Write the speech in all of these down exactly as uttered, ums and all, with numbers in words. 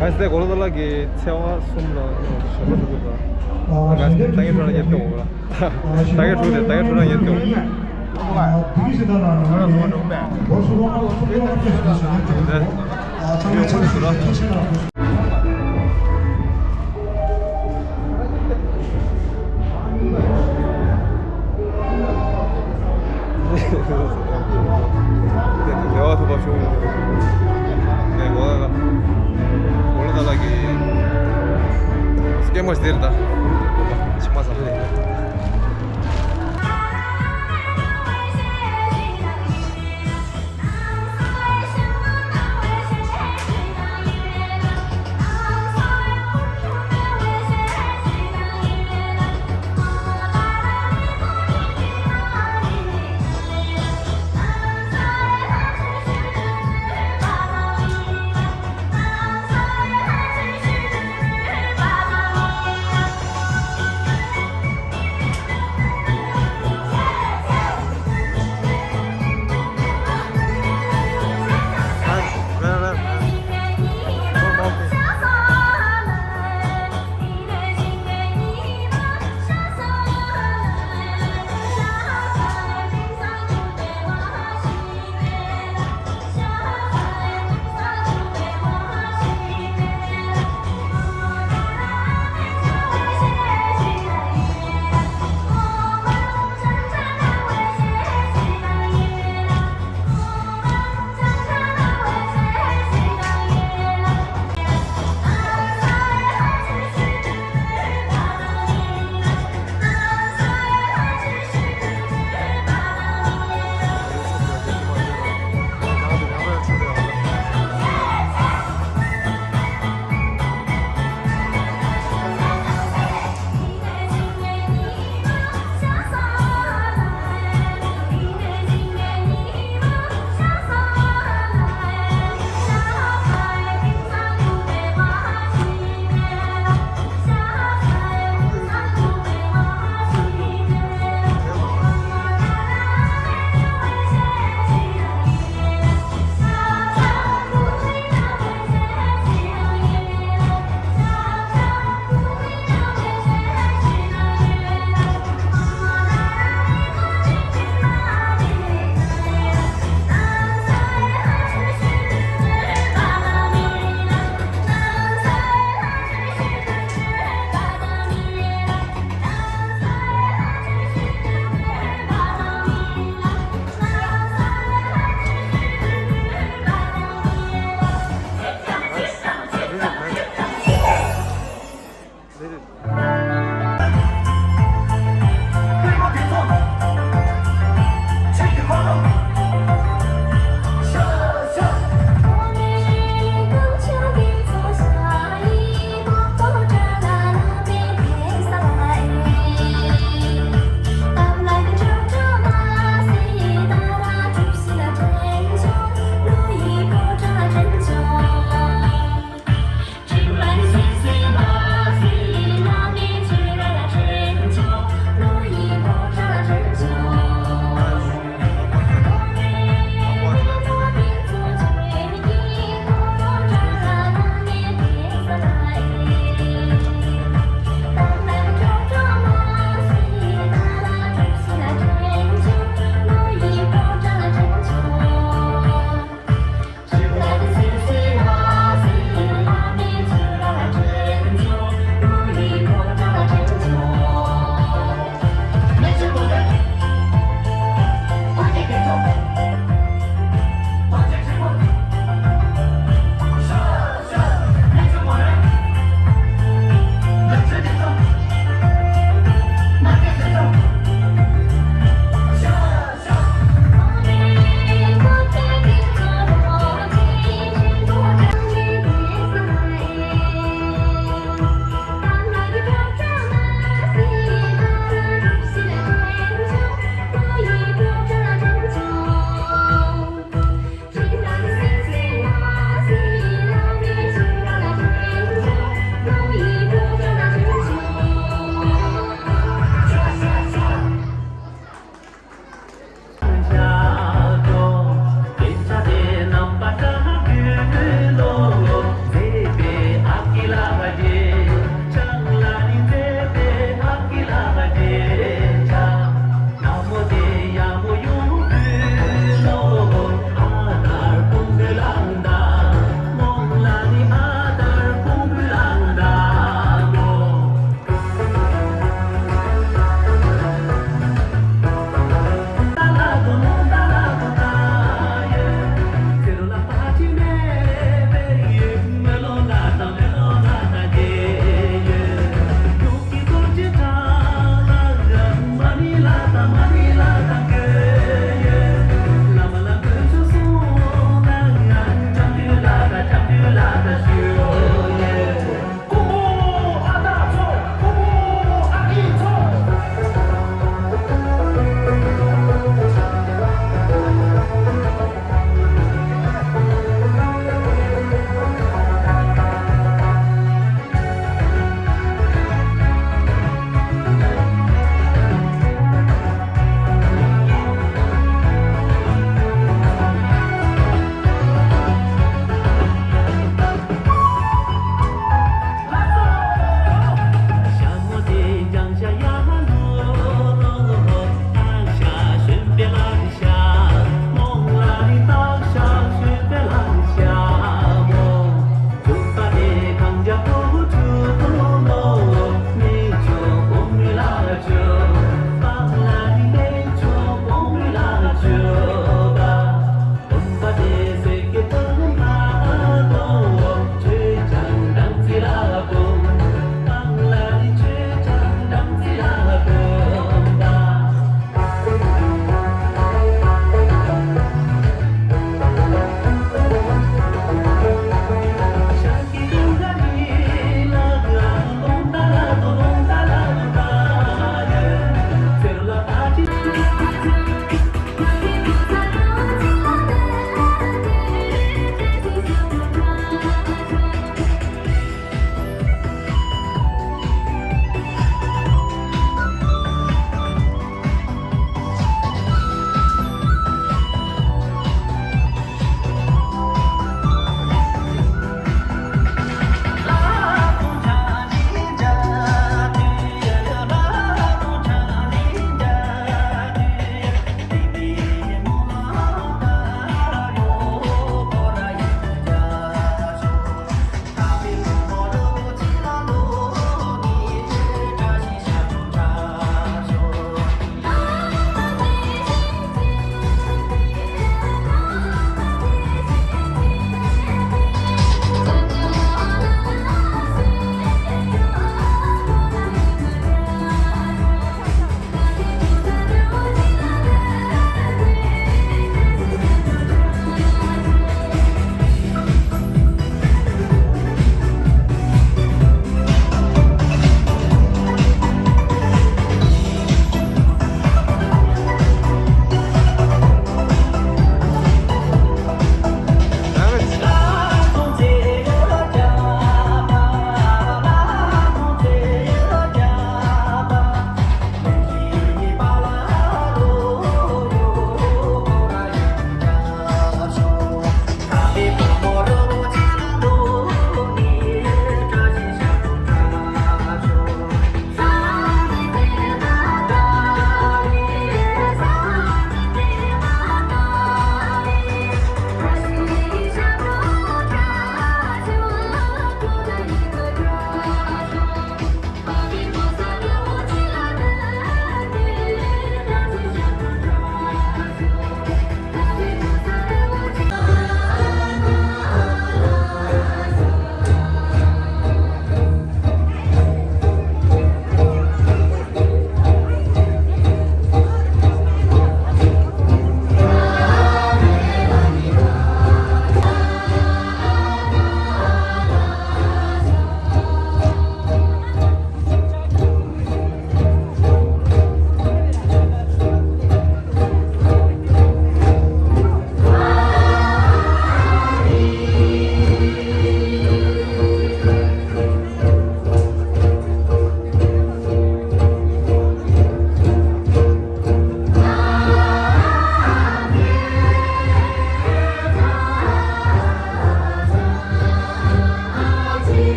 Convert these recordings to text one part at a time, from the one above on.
ཨ་ཙི། གོ་ལ་ད་ལགས་ཀྱི་ཚེས་པ་གསུམ་ལ་ཞོགས་པ་ཞུ་དགོས་པ། ད་ག་ད་གའི་ཁྲོད་ལ་ཉེར་གཅིག་འོང་ལ། ད་གའི་ཁྲོད་དེ་ད་གའི་ཁྲོད་ལ་ཉེར་གཅིག་འོང་། བདེ་བ་ཐོབ་པ་ཤོག་ངས་གོ་ལ་ད། གོ་ལ་ད་ལགས་ཀྱི་སྐྱེས་མ་ཟེར་ད། ཕྱི་མ་ཟ་ལེ།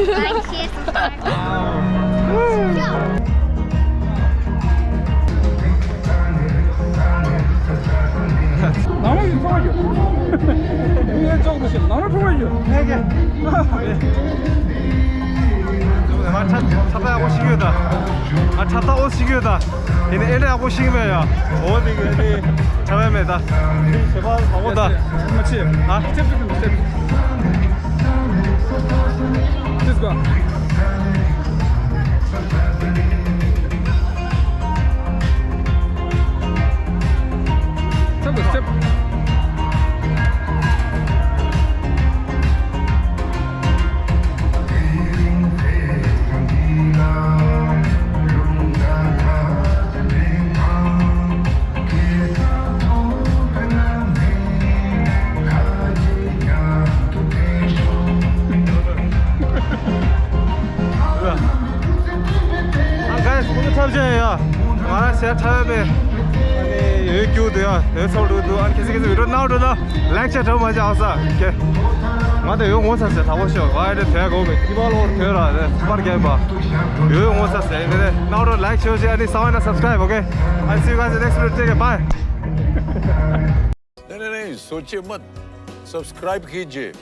Like, share, subscribe. ནང་ལོགས་ཡིན་ཚོང་ཡོད། ངས་ཅོག་ཏུ་ཞིག་ནང་ལོགས་ཚོང་ཡོད། ངས་ཀྱི། ང་ཁྲ་ཁྲ་ཐག་ཨོ་ཞིག་ཡོད་ད། ང་ཁྲ་ཐག་ཨོ་ཞིག་ཡོད་ད། དེ་ནས་ཨེ་འདྲ་ཡག་པོ་ཤེས་ཀྱི་མེད་ཡ། འོ་དེ་གི་ཨེ་འདྲ་ཁྲ་བས་མེད་ད། ཞེ་པ་བཟང་པོ་ད། མ་ཆེ། ཨ། སྟེབ་སྟེབ་སྟེབ། Let's go. Step, step. ཨ། ག་ཡ་སྐུ་ཚབ་ཆེན་ཡ། ང་རང་ཞལ་ཁྲ་བས་པས། ཨ་ནི་ཡོད་རྒྱུ་འདུག་ཡ། ཡོད་ཚོགས་འདུག་འདུག་ཨ་ནི་ཁྱེད་ཚོ་ཁྱེད་ཚོ་བི་ཌིའོ་ནང་འགྲོ་ན་ལའིཀ་བྱས་དྲ་མ་བྱས་ཨ་ས་ཀེ། ང་དེ་ཡོད་ངོ་ཚ་ཟེར་ད་གོ་ཤོག་ང་ཡ་དེ་དོད་གོ་མེད་ཁྱི་པ་ལོར་དོད་ར་རེད་ཚ་པར་རྒྱབ་པ། ཡོད་ངོ་ཚ་ཟེར་ཡིན་ནས་ནང་འགྲོ་ལའིཀ་བྱས་ཤེས་ཨ་ནི་ས་བ་ན་སབ་སི་ཀ་རེབ་ཨོ་ཀེ། I'll see you guys in the next video. Take care. Bye. नहीं नहीं नहीं, सोचिए मत। सब्सक्राइब कीजिए।